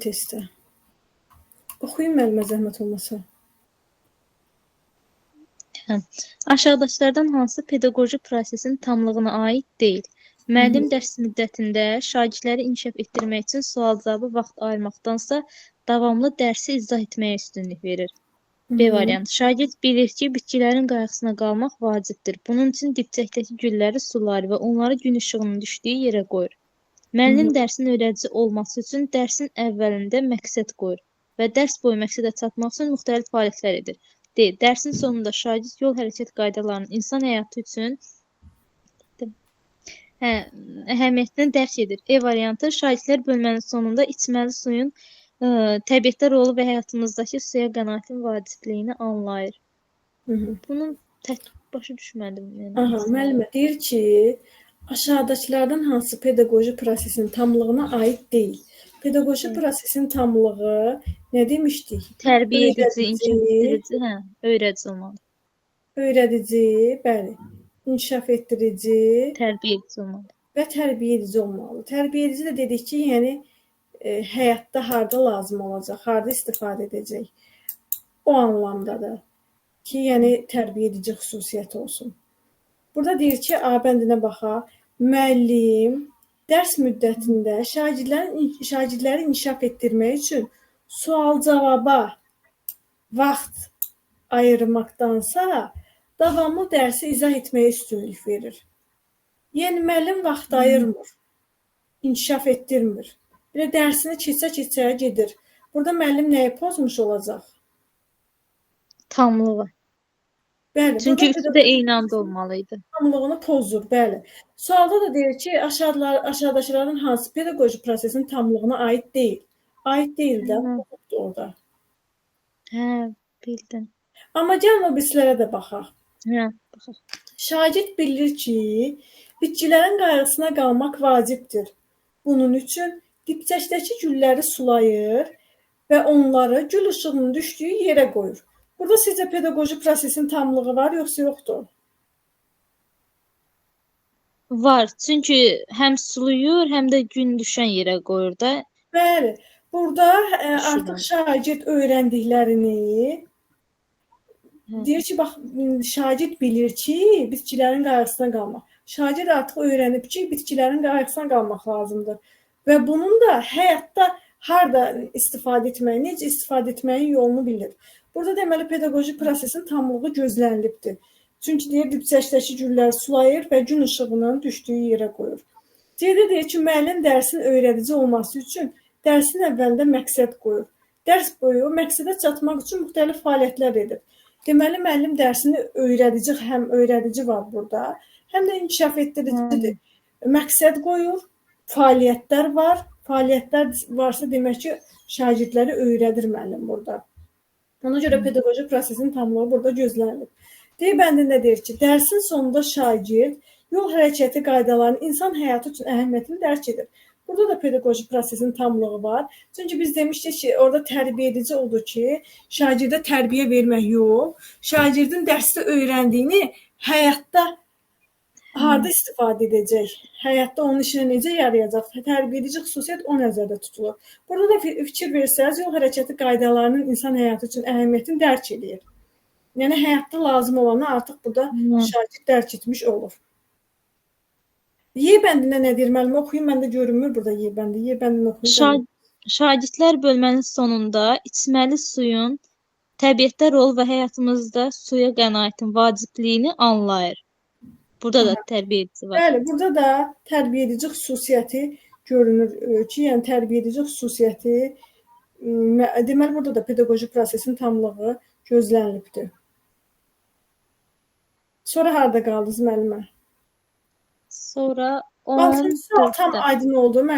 Testdə. Oxuyun müəllimə zəhmət olmasa. Hə. Aşağıdakılardan hansı pedaqoji prosesin tamlığına aid deyil? Müəllim dərs müddətində şagirdləri inkişaf etdirmək üçün sual-cavaba vaxt ayırmaqdansa, davamlı dərsi izah etməyə üstünlük verir. B variantı. Şagird bilir ki, bitkilərin qayğısına qalmaq vacibdir. Bunun üçün dibçəkdəki gülləri sulayır və onları gün işığının düşdüyü yerə qoyur. Müəllim dərsin öyrədici olması üçün dərsin əvvəlində məqsəd qoyur və dərs boyu məqsədə çatmaq üçün müxtəlif fəaliyyətlər edir. D. Dərsin sonunda şagird yol hərəkət qaydalarının insan həyatı üçün əhəmiyyətini dərk edir. E variantı. Şagirdlər bölmənin sonunda içməli suyun təbiətdə rolu və həyatımızdakı suya qənaətin vacibliyini anlayır. Bunun tək başa düşmədim. Yəni, Aha, müəllimə deyir ki, aşağıdakılardan hansı pedaqoji prosesin tamlığına aid deyil? Pedaqoji prosesin tamlığı nə demişdik? Tərbiyə edici, inkişaf etdirici, hə, öyrədici olmalı. Öyrədici, bəli. İnkişaf etdirici, tərbiyə edici olmalı. Və tərbiyə edici olmalı. Tərbiyə edici də dedik ki, yəni həyatda harda lazım olacaq, harda istifadə edəcək. O anlamdadır ki, yəni tərbiyə edici xüsusiyyət olsun. Burada deyir ki, A bəndinə baxaq. Müəllim dərs müddətində şagirdləri inkişaf etdirmək üçün sual-cavaba vaxt ayırmaqdansa, davamlı dərsi izah etməyə üstünlük verir. Yəni, müəllim vaxt ayırmır, inkişaf etdirmir. Belə dərsini keçə-keçə gedir. Burada müəllim nəyi pozmuş olacaq? Tamlığı. Bəli. Çünki üçü də eyni anda olmalı idi. Tamlığını pozur, bəli. Sualda da deyir ki, aşağıdakıların hansı pedaqoji prosesin tamlığına aid deyil? Aid deyil də, pozubdur orada. Hə, bildim. Amma gəlin o birislərə də baxaq. Hə, baxaq. Şagird bilir ki, bitkilərin qayğısına qalmaq vacibdir. Bunun üçün dibçəkdəki gülləri sulayır və onları gül işığının düşdüyü yerə qoyur. Burada sizcə pedaqoji prosesin tamlığı var, yoxsa yoxdur? Var. Çünki həm sulayır, həm də gün düşən yerə qoyur da. Bəli. Burada artıq şagird öyrəndiklərini deyir ki, bax, şagird bilir ki, bitkilərin qayğısına qalmaq. Şagird artıq öyrənib ki, bitkilərin qayğısına qalmaq lazımdır. Və bunun da həyatda harda istifadə etməyi, necə istifadə etməyin yolunu bilir. Burada deməli, pedaqoji prosesin tamlığı gözlənilibdir. Çünki deyir, dibçəkdəki gülləri sulayır və gün işığının düşdüyü yerə qoyur. C-də deyir ki, müəllim dərsin öyrədici olması üçün dərsin əvvəlində məqsəd qoyur. Dərs boyu məqsədə çatmaq üçün müxtəlif fəaliyyətlər edir. Deməli, müəllim dərsini öyrədici, həm öyrədici var burada, həm də inkişaf etdiricidir. Məqsəd qoyur, fəaliyyətlər var. Fəaliyyətlər varsa demək ki, şagirdləri öyrədir müəllim burada. Ona görə pedaqoji prosesin tamlığı burada gözlənilib. D bəndində deyir ki, dərsin sonunda şagird yol hərəkəti qaydalarının insan həyatı üçün əhəmiyyətini dərk edir. Burada da pedaqoji prosesin tamlığı var. Çünki biz demişdik ki, orada tərbiyə edici odur ki, şagirdə tərbiyə vermək yox, şagirdin dərsdə öyrəndiyini həyatda harda istifadə edəcək, həyatda onun işinə necə yarayacaq, tərbiyə edici xüsusiyyət o nəzərdə tutulur. Burada da fikir versəniz, yol hərəkəti qaydalarının insan həyatı üçün əhəmiyyətini dərk edir. Yəni, həyatda lazım olanı artıq burada şagird dərk etmiş olur. Y bəndində nə deyir müəllim? Oxuyun, məndə görünmür burada Y bəndi. Y bəndini oxuyun. Şagirdlər bölmənin sonunda içməli suyun təbiətdə rolu və həyatımızda suya qənaətin vacibliyini anlayır. Burada da tərbiyə edici var. Bəli, burada da tərbiyə edici xüsusiyyəti görünür ki, yəni tərbiyə edici xüsusiyyəti, deməli, burada da pedaqoji prosesin tamlığı gözlənilibdir. Sonra harada qaldınız müəllimə? Sonra 14-də. Tam aydın oldu müəllimə.